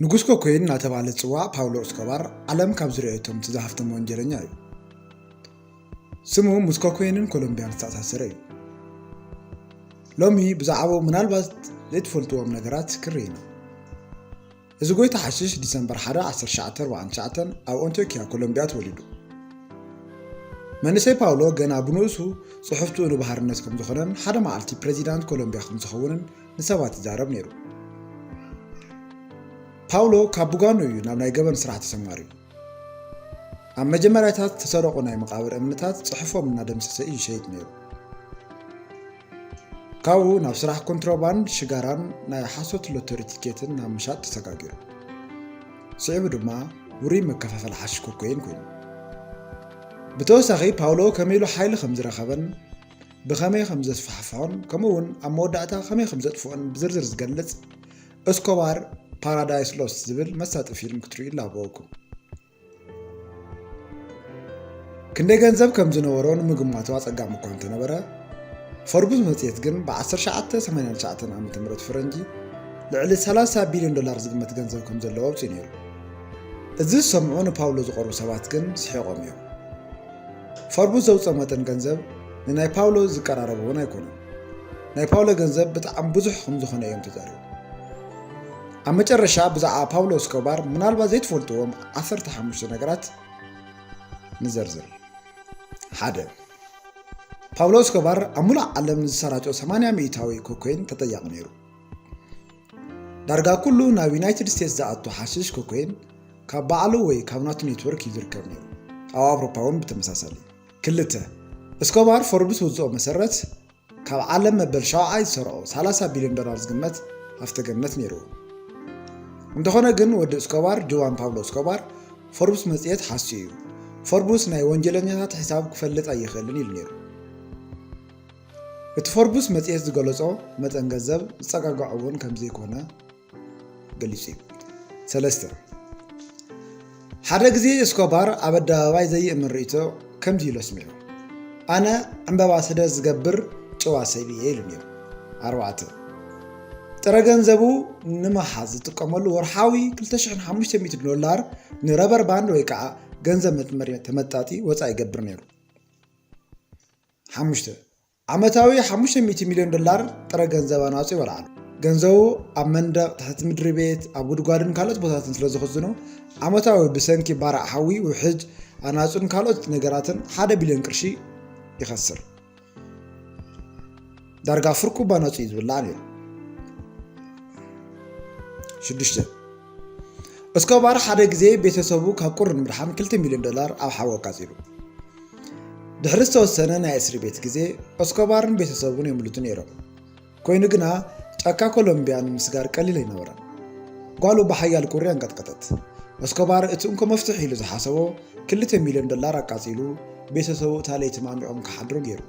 ንጉስ ኮኮይን እናተባህለ ዝፅዋዕ ፓውሎ እስኮባር ዓለም ካብ ዝረኣየቶም እቲ ዝሃፍተመ ወንጀለኛ እዩ። ስሙ ምስ ኮኮይንን ኮሎምቢያን ዝተኣሳሰረ እዩ። ሎሚ ብዛዕባኡ ምናልባት ዘይትፈልጥዎም ነገራት ክርኢ ኢና። እዚ ጎይታ ሓሽሽ ዲሰምበር ሓደ ዓሰርተ ትሽዓተ ኣርባዓን ትሽዓተን ኣብ ኣንቲዮኪያ ኮሎምቢያ ተወሊዱ። መንእሰይ ፓውሎ ገና ብንኡሱ ጽሑፍቱ ንባህርነት ከም ዝኾነን ሓደ መዓልቲ ፕሬዚዳንት ኮሎምቢያ ከም ዝኸውንን ንሰባት ይዛረብ ነይሩ። ፓውሎ ካብ ብጓኑ እዩ ናብ ናይ ገበን ስራሕ ተሰማርዩ። ኣብ መጀመርያታት ዝተሰረቑ ናይ መቓብር እምንታት ጽሑፎም እናደምሰሰ እዩ ይሸይጥ ነይሩ። ካብኡ ናብ ስራሕ ኮንትሮባንድ ሽጋራን ናይ ሓሶት ሎተሪ ቲኬትን ናብ ምሻጥ ተሰጋጊሩ። ስዒቡ ድማ ውሩይ መከፋፈሊ ሓሽሽ ኮኮይን ኮይኑ። ብተወሳኺ ፓውሎ ከመይ ኢሉ ሓይሊ ከም ዝረኸበን ብኸመይ ከም ዘስፋሕፍሖን ከምኡ እውን ኣብ መወዳእታ ከመይ ከም ዘጥፍኦን ብዝርዝር ዝገልጽ እስኮባር ፓራዳይስ ሎስት ዝብል መሳጢ ፊልም ክትርእዩ ይላበወኩም። ክንደይ ገንዘብ ከም ዝነበሮ ንምግማቱ ኣጸጋሚ እኳ እንተነበረ፣ ፎርብስ መጽሔት ግን ብ ዓሰርተ ትሽዓተ ሰማንያን ትሽዓተን ዓመተ ምህረት ፈረንጂ ልዕሊ ሰላሳ ቢልዮን ዶላር ዝግመት ገንዘብ ከም ዘለዎ ኣውጺኡ ነይሩ። እዚ ዝሰምዑ ንፓውሎ ዝቐርቡ ሰባት ግን ስሒቖም እዮም። ፎርብስ ዘውጽኦ መጠን ገንዘብ ንናይ ፓውሎ ዝቀራረብ እውን ኣይኮነን። ናይ ፓውሎ ገንዘብ ብጣዕሚ ብዙሕ ከም ዝኾነ እዮም ተዛሪቦም። ኣብ መጨረሻ ብዛዕባ ፓውሎ እስኮባር ምናልባት ዘይትፈልጥዎም ዓሰርተ ሓሙሽተ ነገራት ንዘርዝር። ሓደ፣ ፓውሎ እስኮባር ኣብ ሙሉእ ዓለም ንዝሰራጨው ሰማንያ ሚእታዊ ኮኮይን ተጠያቒ ነይሩ። ዳርጋ ኩሉ ናብ ዩናይትድ ስቴትስ ዝኣቱ ሓሽሽ ኮኮይን ካብ ባዕሉ ወይ ካብ ናቱ ኔትወርክ እዩ ዝርከብ ነይሩ። ኣብ ኣውሮፓ እውን ብተመሳሳሊ። ክልተ፣ እስኮባር ፎርብስ ውፅኦ መሰረት ካብ ዓለም መበል ሻውዓይ ዝሰርዖ ሰላሳ ቢልዮን ዶላር ዝግመት ሃፍተ ገነት ነይርዎ። እንተኾነ ግን ወዲ እስኮባር ጁዋን ፓብሎ እስኮባር ፎርብስ መጽሔት ሓስዩ እዩ። ፎርብስ ናይ ወንጀለኛታት ሕሳብ ክፈልጥ ኣይኽእልን ኢሉ ነይሩ። እቲ ፎርብስ መጽሔት ዝገለጾ መጠን ገንዘብ ዝጸጋግዖ እውን ከም ዘይኮነ ገሊጹ እዩ። ሰለስተ፣ ሓደ ግዜ እስኮባር ኣብ ኣደባባይ ዘይእመን ርእይቶ ከምዚ ኢሉ ኣስሚዑ፣ ኣነ ዕምበባ ስለ ዝገብር ጭዋ ሰብ እየ ኢሉ ነይሩ። ኣርባዕተ፣ ጥረ ገንዘቡ ንምሓዝ ዝጥቀመሉ ወርሓዊ ክልተ ሽሕን ሓሙሽተ ሚእትን ዶላር ንረበር ባንድ ወይ ከዓ ገንዘብ መጥመሪ ተመጣጢ ወፃኢ ይገብር ነይሩ። ሓሙሽተ፣ ዓመታዊ ሓሙሽተ ሚእቲ ሚልዮን ዶላር ጥረ ገንዘብ ኣናፁ ይበልዓሉ። ገንዘቡ ኣብ መንደቕ፣ ትሕቲ ምድሪ ቤት፣ ኣብ ጉድጓድን ካልኦት ቦታትን ስለ ዝኽዝኖ ዓመታዊ ብሰንኪ ባርዕ ሓዊ፣ ውሕጅ፣ ኣናፁን ካልኦት ነገራትን ሓደ ቢልዮን ቅርሺ ይኸስር። ዳርጋ ፍርቁ ባናፁ እዩ ዝብላዕ ነይሩ። ሽዱሽተ፣ እስኮባር ሓደ ግዜ ቤተሰቡ ካብ ቁሪ ንምድሓን ክልተ ሚልዮን ዶላር ኣብ ሓዊ ኣቃፂሉ። ድሕሪ ዝተወሰነ ናይ እስሪ ቤት ግዜ፣ እስኮባርን ቤተሰቡን የምልጡ ነይሮም። ኮይኑ ግና፣ ጫካ ኮሎምቢያ ንምስጋር ቀሊል ኣይነበረን። ጓሉ ብሓያል ቁሪ ኣንቀጥቀጠት። እስኮባር እቲ እንኮ መፍትሒ ኢሉ ዝሓሰቦ ክልተ ሚልዮን ዶላር ኣቃጺሉ፣ ቤተሰቡ እታ ለይቲ ማሚቖም ክሓድሩ ገይሩ።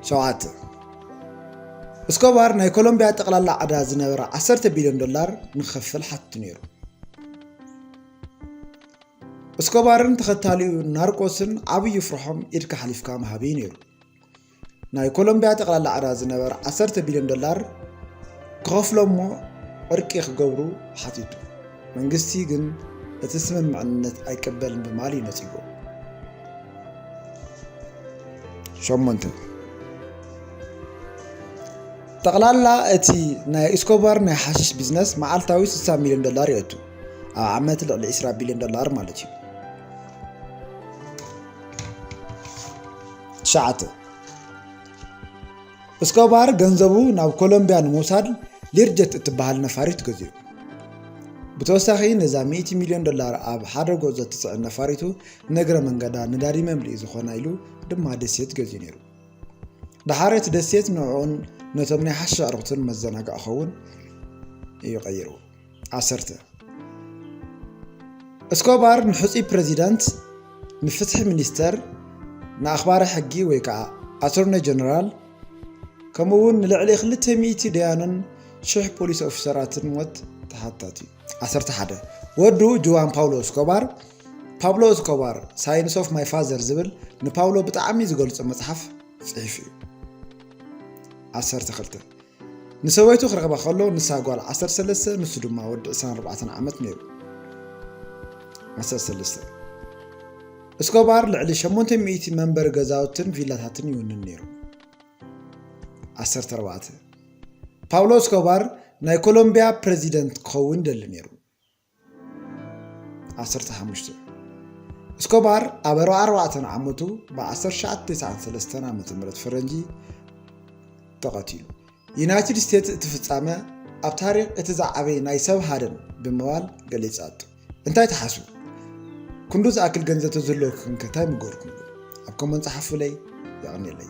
ሸውዓተ፣ እስኮባር ናይ ኮሎምቢያ ጠቕላላ ዕዳ ዝነበረ ዓሰርተ ቢልዮን ዶላር ንኽኸፍል ሓቲቱ ነይሩ። እስኮባርን ተኸታሊኡ ናርቆስን ዓብዪ ፍርሖም ኢድካ ሓሊፍካ ምሃብ እዩ ነይሩ። ናይ ኮሎምቢያ ጠቕላላ ዕዳ ዝነበረ ዓሰርተ ቢልዮን ዶላር ክኸፍሎ እሞ ዕርቂ ክገብሩ ሓቲቱ። መንግስቲ ግን እቲ ስምምዕነት ኣይቅበልን ብምባል እዩ ነጺጎ። ሸሞንተ፣ ጠቕላላ እቲ ናይ እስኮባር ናይ ሓሽሽ ቢዝነስ መዓልታዊ ስሳ ሚልዮን ዶላር የእቱ፣ ኣብ ዓመት ልዕሊ ዕስራ ቢልዮን ዶላር ማለት እዩ። ትሽዓተ፣ እስኮባር ገንዘቡ ናብ ኮሎምቢያ ንምውሳድ ሊርጀት እትበሃል ነፋሪት ገዚኡ። ብተወሳኺ ነዛ ሚእቲ ሚልዮን ዶላር ኣብ ሓደ ጉዕዞ እትጽዕን ነፋሪቱ ንእግረ መንገዳ ነዳዲ መምልኢ ዝኾና ኢሉ ድማ ደሴት ገዚኡ ነይሩ። ደሓር እቲ ደሴት ንዕኡን ነቶም ናይ ሓሽሽ ኣዕሩኽቱን መዘናግዒ ክኸውን እዩ ቀይርዎ። ዓሰርተ፣ እስኮባር ንሕጹይ ፕረዚደንት፣ ንፍትሒ ሚኒስተር፣ ንኣኽባሪ ሕጊ ወይ ከዓ ኣቶርኒ ጀነራል፣ ከምኡ እውን ንልዕሊ ክልተ ሚእቲ ደያኑን ሽሕ ፖሊስ ኦፊሰራትን ሞት ተሓታቲ እዩ። ዓሰርተ ሓደ፣ ወዱ ጁዋን ፓውሎ እስኮባር፣ ፓብሎ እስኮባር ሳይንስ ኦፍ ማይ ፋዘር ዝብል ንፓውሎ ብጣዕሚ ዝገልጾ መጽሓፍ ጽሒፉ እዩ። ዓሰርተ ክልተ፣ ንሰበይቱ ክረኽባ ከሎ ንሳ ጓል ዓሰርተ ሰለስተ፣ ንሱ ድማ ወዲ ዕስራን ኣርባዕተን ዓመት ነይሩ። ዓሰርተ ሰለስተ። እስኮባር ልዕሊ ሸሞንተ ሚእቲ መንበሪ ገዛውትን ቪላታትን ይውንን ነይሩ። ዓሰርተ ኣርባዕተ። ፓብሎ እስኮባር ናይ ኮሎምቢያ ፕረዚደንት ክኸውን ደሊ ነይሩ። ዓሰርተ ሓሙሽተ። እስኮባር ኣብ ኣርባዕተ ዓመቱ ብ ዓሰርተ ትሽዓተ ተስዓን ሰለስተን ዓመተ ምህረት ፈረንጂ ተቐቲሉ። ዩናይትድ ስቴትስ እቲ ፍጻመ ኣብ ታሪኽ እቲ ዝዓበየ ናይ ሰብ ሃደን ብምባል ገሊጻቶ። እንታይ ትሓስቡ? ክንዱ ዝኣክል ገንዘብ ተዝህልወኩም ከ እንታይ ምገርኩም? ኣብ ኮመንት ጸሓፉለይ። የቐንየለይ።